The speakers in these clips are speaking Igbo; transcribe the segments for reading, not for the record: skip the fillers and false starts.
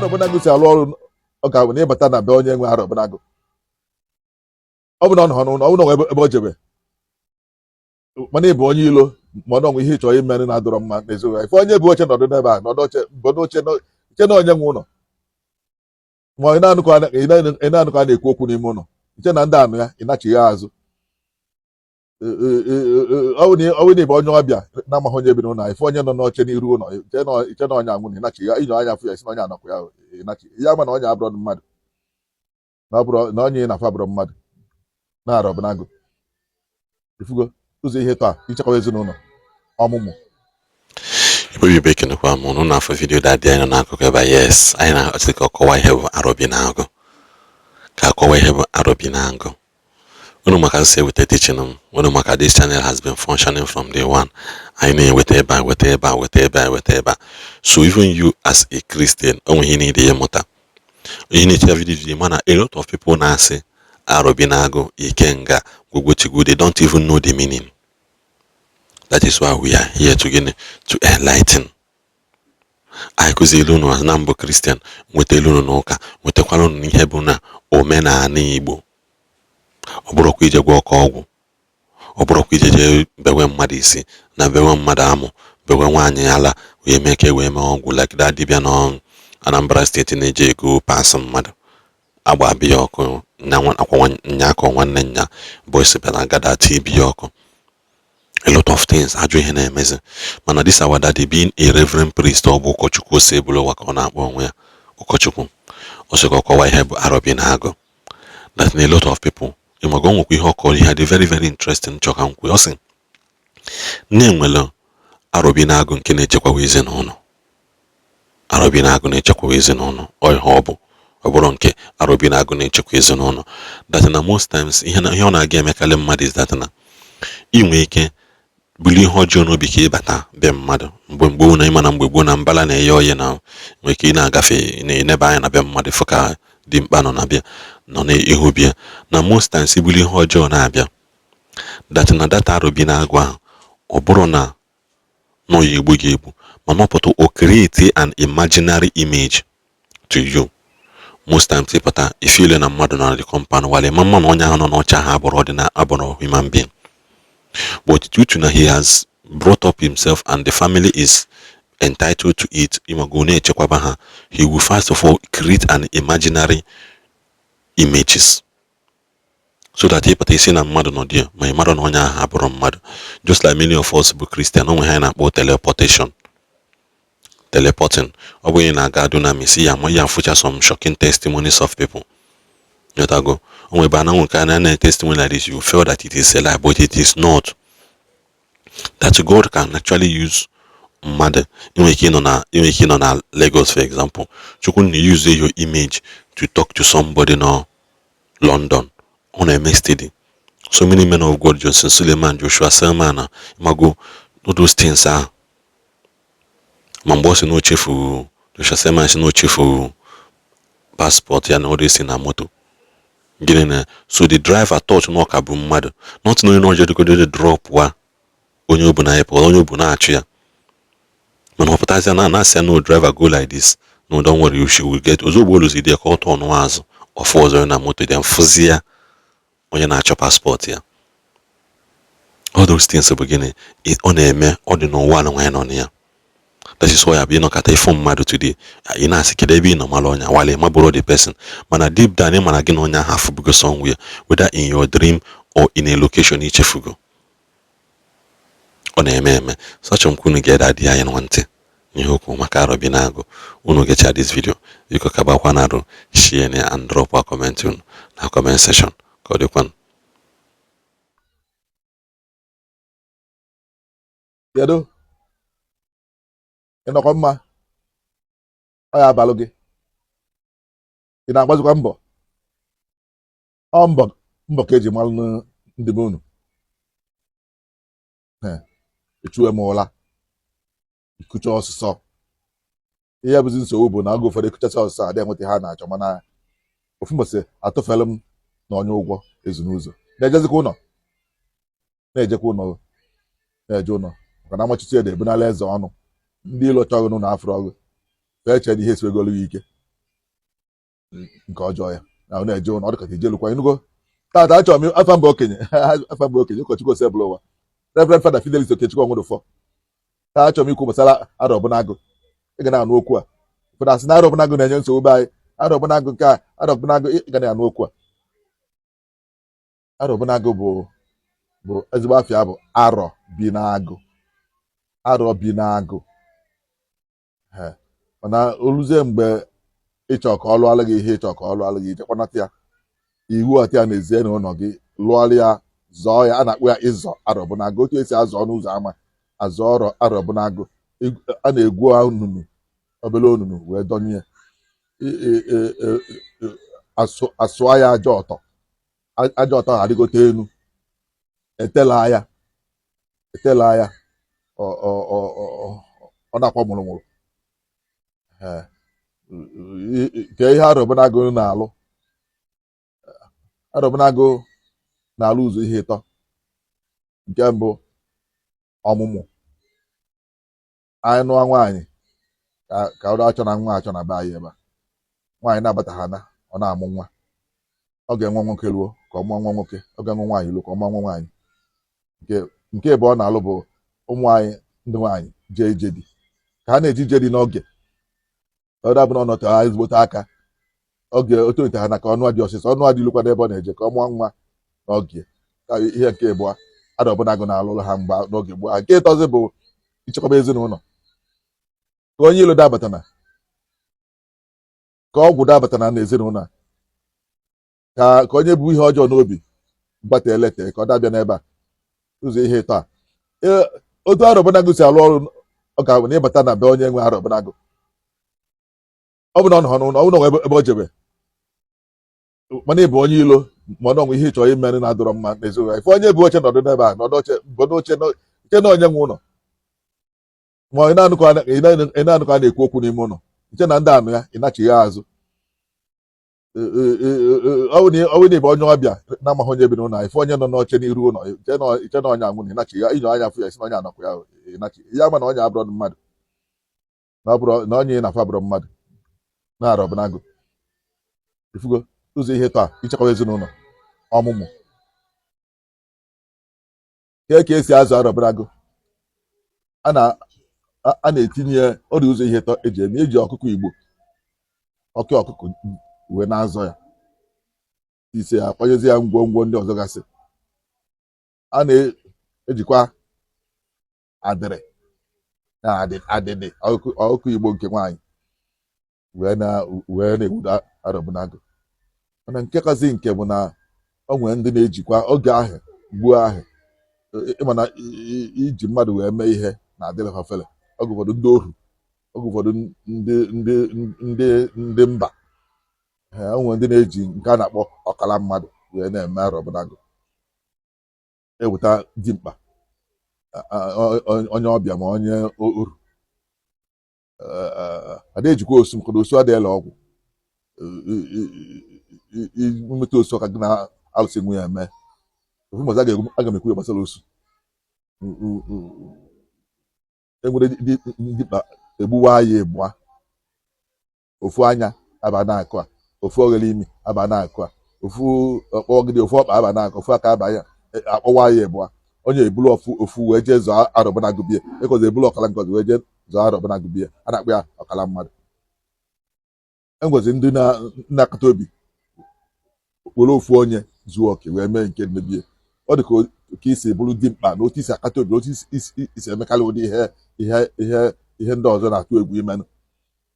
Arọbịnagụ si alụ ọrụ, ọ ga-abụ na ịbata na be onye nwe Arọbịnagụ, ọ bụ na ọ nọ n'ụlọ, ọ bụ na ọ ebe o jebe, mana ị bụ onye ilo, ma ọ nwe ihe ị chọrọ imere na-adọrọ mma n'ezinụlọ, ife onye bụ oche nọdụ n'ebe a, nọdụ oche, nọdụ oche, che na onye nwe ụlọ, ma ị na-anụ ka a na-ekwu okwu n'ime ụlọ, iche na ndị anụ ya, ị nachigha azụ. Ọ bụ na ị bụ onye ọbịa na-amaghị onye bi n'ụlọ, ife onye nọ n'oche n'iru ụlọ, iche na onye anwụ, na ịnachigha inyo anya fụ ya, isi na onye anọkwa ya, ịnachi ya, ma na onye abụrọ mmadụ, na onye ị na-afụ abụrọ mmadụ na Arọbịnagụ. Ifugo ụzọ ihe taa ichekwa ezinụlọ ọmụmụ. Igbo Igbo, ekenekwa m unu n'afọ. Video daddy anyị nọ n'akụkụ ebe a, yes, anyị na-asị ka ọ kọwaa ihe bụ Arọbịnagụ, ka akọwa ihe bụ Arọbịnagụ. Unu maka nsi eweta teaching m unu, maka this channel has been functioning from day one. Anyị na-eweta ebe a, weta ebe a, weta ebe a, weta ebe a. So even you as a Christian, o nwere ihe niile ịmụta ihe na-eche video, mana a lot of people na-asị Arọbịnagụ, Ikenga, Gwogwochigwu, they don't even know the meaning. That is why we are here to gịnị? To enlighten. Anyị kụzielu unu na mbụ Christian, nwetelu unu n'ụka, nwetakwara unu ihe bụ na omenala Igbo. Ọ bụrụkwa ije gwa ọkọ ọgwụ, ọ bụrụkwa ije jee bewe mmadụ isi na bewe mmadụ amụ, bewe nwaanyị ala wee mee ka e wee mee ọgwụ, like that dibịa nọ Anambra State na-eji ego pasị mmadụ agba biya ọkụ akwa nya akọ nwanne nya boys bịara gada tibi ya ọkụ. A lot of things, ajọ ihe na-emezi. Mana this our daddy, being a reverend priest, ọ bụ ụkọchukwu ose ebulu ụwa ka ọ na-akpọ onwe ya, ụkọchukwu, ọ sị ka ọ kọwa ihe bụ Arọbịnagụ, that na a lot of people ịmaga. O nwekwa ihe ọ kọrọ, ihe dị very very interesting chọ ka m kwuo. Ọ sị na-enwere Arọbịnagụ nke na-echekwawa ezinụlọ. Arọbịnagụ na-echekwawa ezinụlọ, ọ ihe ọ bụ, ọ bụrụ nke Arọbịnagụ na-echekwa ezinụlọ, that na most times ihe na ihe ọ na-aga emekarị mmadụ is that na ị nwee ike bulie ihe ọjọọ n'obi ka ịbata be mmadụ. Mgbe gboo na ịma na mgbe gboo na mbala na-eye oye, na nwee ike ị na-agafe na-enebe anya na be mmadụ, fụ ka dimkpa nọ na bịa nọ n'ihu bịa, na most times ibuli ihe ọjọọ na-abịa, that na that Arọbịnagụ ahụ, ọ bụrụ na nọ ya egbu gị egbu, mana ọ pụta, o create an imaginary image to you. Most times ịpụta ifile na mmadụ nọ na the compound, wale ma mma na onye ahụ nọ n'ọcha ha abụrụ ọdịna, abụrụ human being, but due to na he has brought up himself and the family is entitled to it, ịmago na-echekwaba ha, he will first of all create an imaginary images so that ịpụta isi na mmadụ nọ there, ma ị mara na onye ahụ abụrụ mmadụ. Just like many of us bụ Christian, onwe ha na-akpọ teleportation, teleporting. Ọ bụghị na-aga dunamis ya ma ya afụcha some shocking testimonies of people yotago onwe ebe ananwụ nke a na testimony like this, you feel that it is a lie, but it is not. That God can actually use mmadụ inwe ike ịnọ na inwe ike ịnọ na Lagos, for example, Chukwu na use your image to talk to somebody nọ London. Ọ na-eme steady. So many men of God, Johnson Suleman, Joshua Selman, mago all those things ahụ. Ma mgbe ọ sị na o chefu, Joshua Selman sị na o chefu passport ya na ọ si na moto gịnị na, so the driver thought na ọ ka bụ mmadụ, not knowing na ọ jedogodo drop wa onye obu na airport, onye obu na-achụ ya. Mana ọ pụtazịa na na-asị ya, "No, driver, go like this." "No, don't worry, you will get." Ozugbo oluzi dị ka ọ tọọ ọnụ azụ ọfụ ọzọ na moto dị mfụzi ya, onye na-achọ passport ya. All those things bụ gịnị? Ọ na-eme, ọ dị n'ụwa na nwaanyị nọ na ya. That is why abụ ịnọkọta ịfụ mmadụ today, ị na-asị, "Kedu ebe ị nọ mara ọnya?" Wale mabụrụ the person, mana deep down ị mara gị na onye ahụ afụbugo somewhere, whether in your dream or in a location ichefugo. Ọ na-eme eme. So achọrọ m ka unu ga-ede adị anyị na ntị ihe okwu maka Arọbịnagụ. Unu gecha this video, biko kabakwa na arụ share na and drop a comment unu na comment section. Ka ọ dịkwanụ. Kedu? Ị nọkwa mma? Ọ ya abalụ gị. Ị na-agbazikwa mbọ? Ọ mbọ mbọ ka eji malụ ndị be unu. Echuwe m ụla ikucha ọsịsọ. Ihe bụzi nsogbu bụ na oge ụfọdụ ekuchasị ọsịsọ, adị enweta ha na-achọ, mana ofu mbọsị atụfere m na onye ụgwọ ezu n'ụzọ na-ejezikwa ụlọ, na-ejekwa ụlọ, na-eje ụlọ, maka na amachichi ede ebunala eze ọnụ. Ndị ilo chọghị n'ụlọ afụrụ ọgụ fee che na ihe esiwegolu ya ike. Nke ọjọọ ya na ọ na-eje ụlọ, ọ dịka ka ijelukwa ịnụgo. Tata achọrọ m afa mba okenye, afa mba okenye, ụkọchukwu Osebụlụwa, Reverend Father Fidelis Okechukwu Ọnwụdụfọ. Taa achọrọ m ikwu gbasara Arọbụnagụ. Ị ga na-anụ okwu a, ụfọdụ asị na Arọbụnagụ na-enye nsogbu be anyị, Arọbụnagụ nke a, Arọbụnagụ. Ị ga na-anụ okwu a. Arọbụnagụ bụ ezigbo afịa, bụ arọ bi n'agụ, arọ bi n'agụ. Mana oluzie mgbe ịchọ ka ọ lụọlụ gị ihe, ịchọ ka ọ lụọlụ gị, ijekwanata ya iwu ọtị ya n'ezie na ụlọ gị lụọlụ ya, zọọ ya. A na-akpọ ya ịzọ Arọbụnagụ. Otu esi azọ ọnụ ụzọ ama azọ ọrọ Arọbụnagụ, a na-egwu onunu, obere onunu, wee dọnye ya, asụọ ya aja ọtọ, aja ọtọ adịgote elu, etela ya, etela ya, ọ na-akwa mụrụmụrụ. Ka ihe Arọbụnagụ na-alụ, Arọbụnagụ na-alụ ụzọ ihe ịtọ. Nke mbụ, ọmụmụ. Anyị nụọ nwaanyị ka ọ achọ na nwa achọ na be anyị ebe a, nwaanyị na-abata ha na ọ na-amụ nwa, ọ ga-enwe nwoke ruo ka ọ mụọ nwa nwoke, ọ ga-enwe nwaanyị ruo ka ọ mụọ nwa nwaanyị. Nke ebe ọ na-alụ bụ ụmụ anyị ndị nwaanyị jee ije di, ka ha na-eji ije di n'oge ọ dabụ na ọnọdụ ha ezigbote aka oge o tolite ha na ka ọnụ adị ọsịsọ, ọnụ adị lukwa n'ebe ọ na-eje ka ọ mụọ nwa n'oge. Ka ihe nke ịbụọ Arọbụnagụ na-alụrụ ha mgbe n'oge gboo. Nke ịtọzi bụ ichekwaba ezinụlọ, ka onye ilo dabatana, ka ọgwụ dabatana na ezinụlọ a, ka onye bụ ihe ọjọọ n'obi gbata elete ka ọ dabịa n'ebe a. Ụzọ ihe ịtọ a, otu Arọbụnagụ si alụ ọrụ, ọ ga-abụ na ịbata na be onye nwe Arọbụnagụ, ọ bụ na ọ nọ n'ụlọ, ọ bụ na ebe o jebe, mana ị bụ onye ilo, ma ọ nwe ihe ị chọrọ ime na-adọrọ mma n'ezinụlọ, ife onye bụ oche nọdụ n'ebe a, nọdụ oche, nọdụ oche che na onye nwe ụlọ, ma ị na-anụ ka a na-ekwu okwu n'ime ụlọ, nche na ndị anụ ya, ị nachigha azụ. Ọ bụ na ị bụ onye ọbịa na-amaghị onye bi n'ụlọ, ife onye nọ n'oche n'iru ụlọ, iche na onye anwụ, na ịnachigha inyo anya fụ ya, isi na onye anọkwa ya, ịnachi ya, ma na onye abụrọ mmadụ, na onye na-afụ abụrọ mmadụ na Arọbụnagụ. Ifugo ụzọ ihe taa: ichekwa ezinụlọ, ọmụmụ, ka esi azụ Arọbụnagụ. A na-etinye ọdụ ụzọ ihe ịtọ eji eme. Eji ọkụkọ Igbo, ọkụ ọkụkọ wee na-azọ ya ise ya, kwanyezi ya ngwongwo ndị ọzọ gasị. A na-ejikwa adịrị na adịdị ọkụkọ Igbo nke nwaanyị wee na-ewudo Arọbụnagụ. Mana nke kazi nke bụ na o nwere ndị na-ejikwa oge ahụ gbuo ahụ, ịma na iji mmadụ wee mee ihe na-adịrị ha ofele. Oge ụfọdụ ndị ohu, oge ụfọdụ ndị ndị ndị ndị mba o nwere ndị na-eji nke a na-akpọ ọkara mmadụ wee na-eme Arọbụnagụ. Eweta dimkpa, onye ọbịa ma onye oru, ada ejikwa osu, maka na osu adịghịla ọgwụ mmetụ osu ka gị na alụsị nwe ya eme ofu mbọsị. Aga m ekwu ya gbasara osu. Enwere dimkpa egbuwa ya egbua, ofu anya aba na-akụ a, ofu oghere imi aba na-akụ a, ofu ọkpọgide, ofu ọkpa aba na-akụ, ofu aka aba ya, akpọwa ya ebua. Onye ebulu ofu ofu wee jee zọọ Arọbụnagụ bie, ịkọzi ebulu ọkara nke ọzọ wee jee zọọ Arọbụnagụ bie. A na-akpọ ya ọkara mmadụ. Enwezi ndị na-akata obi were ofu onye zuo oke wee mee nke mmebie. Ọ dị ka isi bụrụ dimkpa na otu isi akata obi, otu isi emekarị ụdị ihe ihe ihe ihe ndị ọzọ na-atụ egwu imenụ,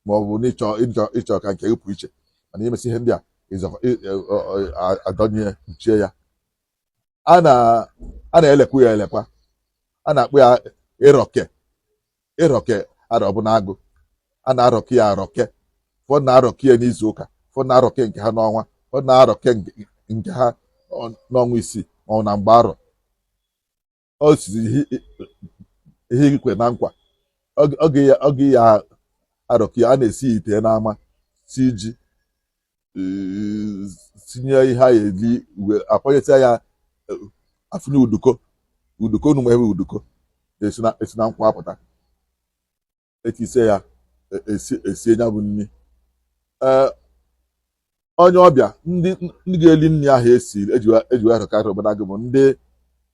ma ọ bụ na ịchọ ka nke gị pụ iche. Mana imesi ihe ndị a, adọnye kpuchie ya, a na-elekwa ya elekwa. A na-akpọ ya ịrọke, ịrọke Arọbụnagụ. A na-arọke ya arọke. Ụfọdụ na-arọke ya n'izu ụka, ụfọdụ na-arọke nke ha n'ọnwa, ụfọdụ na-arọke nke ha n'ọnwa 6 ma ọ na mgbe arọ o sizi ihe ikwe na nkwa oge ya arọke ya. A na-esi ite n'ama, si ji, tinye ihe a eri, wee akwanyesịa ya, afụnye uduko. Uduko unu ebe uduko esi na nkwụ apụta, etise ya, esie ya bụ nri. Ee. Onye ọbịa, ndị ga-eli nri ahụ esi eji wee rọka Arọbinagụ bụ ndị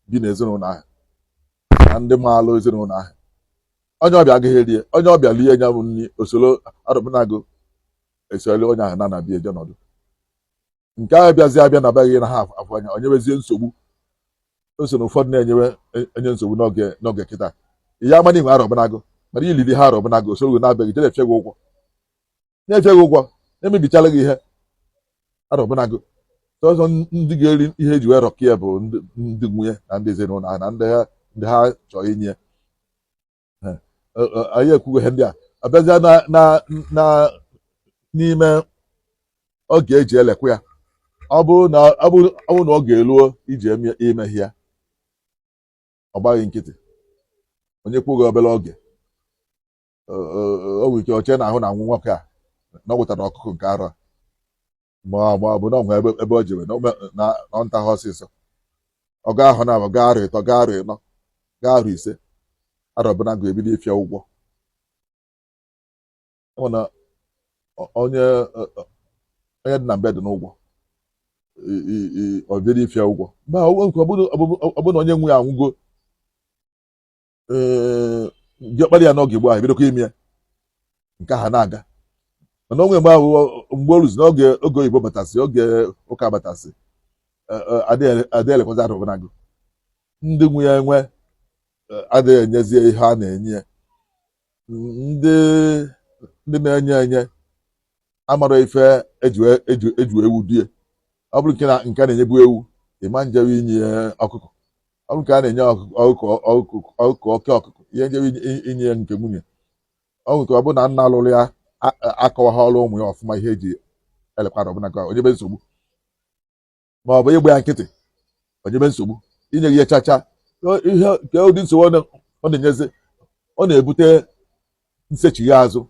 bi n'ezinụlọ ahụ na ndị maalụ ezinụlọ ahụ. Onye ọbịa agaghị erie. Onye ọbịa lie ya bụ nri, osoro Arọbinagụ esole onye ahụ na-anabịa eje nọdụ. Nke ahụ bịazi abịa na abaghị na ha afụ anya, onye wezie nsogbu. O so na ụfọdụ na-enyewe enye nsogbu n'oge kịta. Ya amana inwe Arọbinagụ, mana iliri ha Arọbinagụ, osoro na-abịaghị jere efie gị ụgwọ, na-efie gị ụgwọ, na-emebichala gị ihe Arọbinagụ. Sọsọ ndị ga-eri ihe eji wee rọkị ya bụ ndị nwunye na ndị ezinụlọ ha na ndị ha chọrọ inye. Anyị ekwugo ihe ndị a. Abịazịa na n'ime oge eji elekwa ya, ọ bụrụ na ọ ga-eluo iji imehie ya, ọ gbaghị nkịtị, onye kwuo gị obere oge, o nwere ike oche na ahụ na anwụ nwoke a na ọ gwụtara ọkụkọ nke arọ, ma ọ bụ na ọ nwere ebe o jebe na ọ nta ha ọsịsọ. Ọ gaa ahụ na abụ gaa arọ 3, gaa arọ 4, gaa arọ 5, Arọbinagụ ebido ịfịa ụgwọ. Ọ na onye onye dị na mbe dị n'ụgwọ, ọ bido ịfịa ụgwọ. Mgbe ọ bụ na onye nwe ya anwụgo, ee, diọkpara ya n'oge gboo ahụ ebidokwa ime ya nke ha na-aga. Mana onwe mgbe ahụ, mgbe o ruzi n'oge oge oyibo batasị, oge ụka batasị, adịghị elekwazi Arọbinagụ. Ndị nwe ya enwe adịghị enyezi ihe a na-enye ya. Ndị na-enye enye amara ife eji ewu die. Ọ bụrụ nke a na-enyebu ewu, ịma njewe inye ọkụkọ. Ọ bụrụ nke a na-enye ọkụkọ, ọkụkọ, oke ọkụkọ, ihe njewe inye ya nke nwunye. Ọ nwere ike ọ bụrụ na nna alụrụ ya akọwaghị ọrụ ụmụ ya ọfụma ihe eji elekwa Arọbinagụ, onye be nsogbu, ma ọ bụ ịgba ya nkịtị, onye be nsogbu, inye gị ihe chacha ihe nke ụdị nsogbu ọ na-enyezi. Ọ na-ebute nsechigha azụ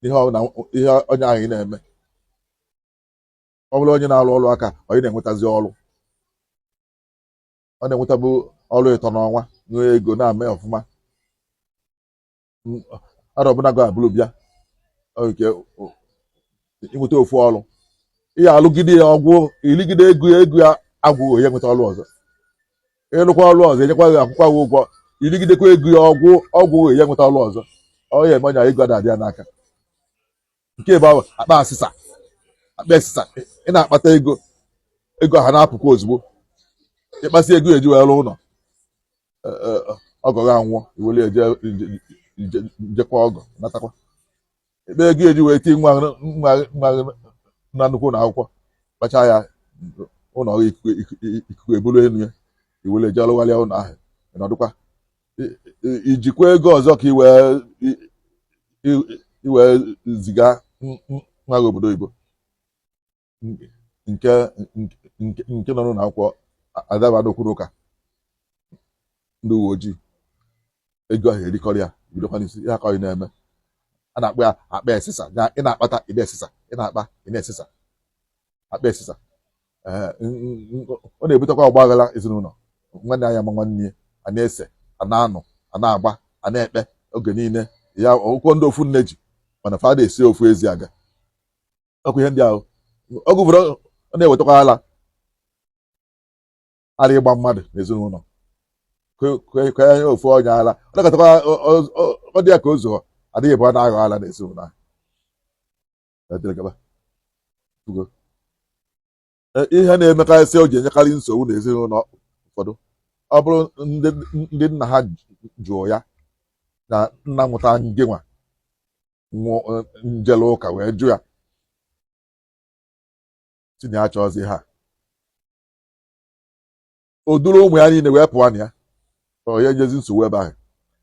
ihe ihe onye ahụ ị na-eme. Ọ bụrụ onye na-arụ ọrụ aka, onye na-enwetazi ọrụ, ọ na-enwetabu ọrụ ịtọ n'ọnwa, nwee ego na-eme ọfụma, Arọbinagụ abụrụ bịa nke inweta ofu ọrụ, ihe alụgide ya ọgwụ, iligide ego ya, ego ya agwụghị, onye nweta ọrụ ọzọ, ịlụkwa ọrụ ọzọ, enyekwa gị akwụkwọ gị ụgwọ, iligidekwa ego ya, ọgwụ ọgwụ, ya nweta ọrụ ọzọ, ọ ya eme onye ego adị ya n'aka. Nke ebe ahụ akpa asịsa, akpa asịsa, ị na-akpata ego, ego ha na-apụkwa ozugbo. Ịkpasị ego eji wee rụọ ụlọ, ọgọ gị anwụọ, iwere eje jekwa ọgọ natakwa. Ekpe ego eji wee tie nwa nwa nwa na nnukwu ụlọ akwụkwọ, kpacha ya ụlọ ikuku eburu elu ya, iwere eje rụgharịa ụlọ ahụ, nọdụkwa ijikwa ego ọzọ ka iwee ziga nwa gị obodo oyibo nke nọ n'ụlọ akwụkwọ, adaba n'okwu ụka ndị uwe ojii, ego ahụ erikọrọ ya, bidokwa n'isi ya ka ọ na-eme. A na-akpọ ya akpa esisa. Ị na-akpata, ị na-esisa, ị na-akpa, ị na-esisa, akpa esisa. Ọ na-ebutekwa ọgba aghara ezinụlọ. Nwanne anya ma nwanne ya a na-ese, a na-anụ, a na-agba, a na-ekpe oge niile ya. Ụkwụ ndị ofu nne ji mana fa esi ofu ezi aga ọkụ. Ihe ndị ahụ oge ụfọdụ ọ na-ewetakwa ala ara ịgba mmadụ n'ezinụlọ ka ofu onye ala ọ na-akatakwa. Ọ dị ya ka o zuo adịghị ebe ọ na-aghọ ala n'ezinụlọ ahụ. Ihe na-emekarịsị o ji enyekarị nsogbu n'ezinụlọ ụfọdụ, ọ bụrụ ndị nna ha jụụ ya na nna mụta ngị nwa njele ụka wee jụ ya, si na ya chọọzi ha, o duru ụmụ ya niile wee pụọ na ya, ọ ya enyezi nsogbu ebe ahụ.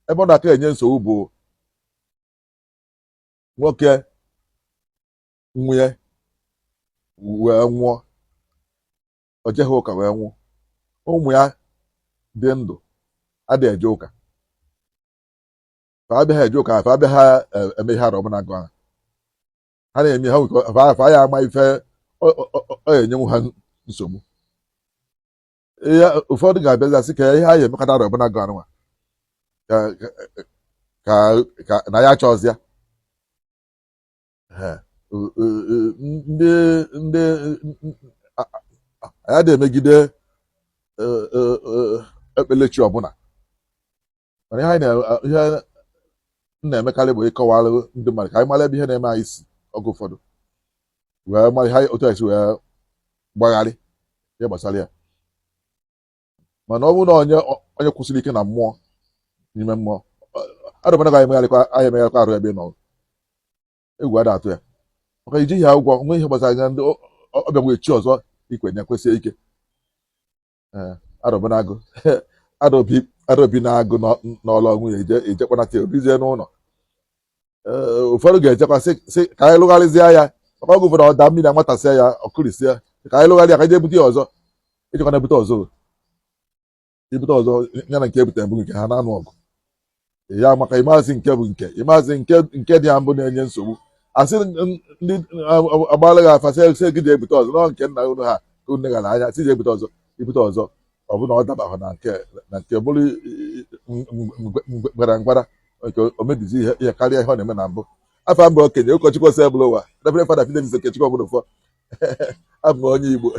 Ebe ọ na-aka enye nsogbu bụ nwoke nwunye wee nwụọ, o jeghị ụka wee nwụọ, ụmụ ya dị ndụ adịghị eje ụka. Fa abịaghị eje ụka, fa abịaghị eme ihe arụ ọbụla gụ ahụ ha na-eme ha fa ya ama ife ọ enyenwu ha nsogbu. Ihe ụfọdụ ga-abịazi asị ka ihe anyị emekọta arụ ọbụla gụ anụnwa ka na ya chọọzi ya. Ndị ndị anyị adịghị emegide ekpelechi ọbụla, mana ihe anyị na- ihe m na-emekarị bụ ịkọwara ndị mmadụ ka anyị mara ebe ihe na-eme anyị si oge ụfọdụ, wee mara ihe otu anyị si wee gbagharị ihe gbasara ya. Mana ọ bụrụ na onye onye kwụsịrị ike na mmụọ, n'ime mmụọ, arụbana anyị emegharịkwa, anyị emegharịkwa arụ ebe ị nọ, egwu ada atụ ya, maka ijighị ya ụgwọ nwe ihe gbasara ya. Ndị ọbịa bụ echi ọzọ ikwenye kwesie ike. Ee, arọbịnagụ, arọbi arọbi na-agụ n'ọlụ nwunye ije ijekwanata ya obizie n'ụlọ. Ee, ụfọdụ ga-echekwa sị ka anyị lụgharịzie ya, maka oge ụfọdụ ọda mmiri amatasịa ya, ọkụrịsịa, ka anyị lụgharị ya, ka anyị jee bute ya ọzọ. Ejekwana ebute ọzọ o. Ibute ọzọ ya na nke ebutere bụ nke ha na-anụ ọgụ ya, maka ịmazi nke bụ nke, ịmazi nke nke dị ya mbụ na-enye nsogbu. Asị ndị agbaala gị afa, sị gị jee ebute ọzọ nọ nke nna unu ha ka unu gara anya, sị jee ebute ọzọ. Ibute ọzọ, ọ bụ na ọ dabahụ na nke bụrụ ngwara ngwara nke o mebizi ihe ihe karịa ihe ọ na-eme na mbụ. Afa mba okenye ụkọchukwu Osebụlụwa, Reverend Father Fidelis Okechukwu Ọbụnụfọ, abụ m onye Igbo.